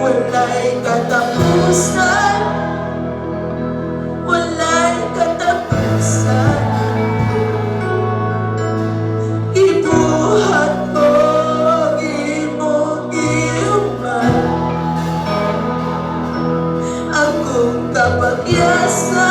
Walay katapusan. Walay katapusan. Gibuhat mo ang imong gihuman. Akong kapakyasan.